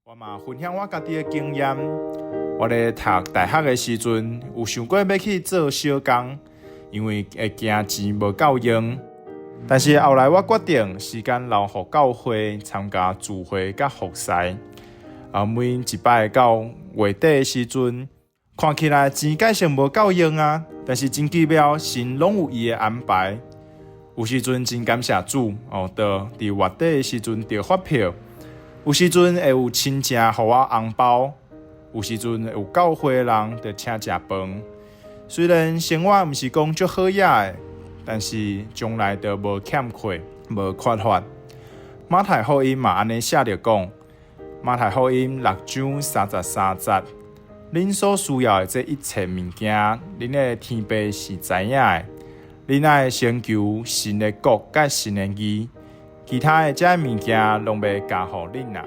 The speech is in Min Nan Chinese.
我嘛分享我家己的經驗。我咧讀大學的時陣，有想過欲去做小工，因為會驚錢無夠用。但是後來我決定時間留予教會參加聚會佮服侍。啊，每一擺到月底的時陣，看起來錢蓋像無夠用啊，但是真奇妙，神攏有伊的安排。有時陣真感謝主哦，就佇月底的時陣著發票。有時陣會有親情予我紅包，有時陣會有教會的人就請食飯。雖然生活毋是講足好額的，但是從來都無欠缺、無缺乏。馬太福音嘛按呢寫著講，馬太福音6章33節，恁所需要的這一切物件，恁的天父是知影的。恁愛先求神的國佮神的義，其他的這物件攏欲加予恁啊。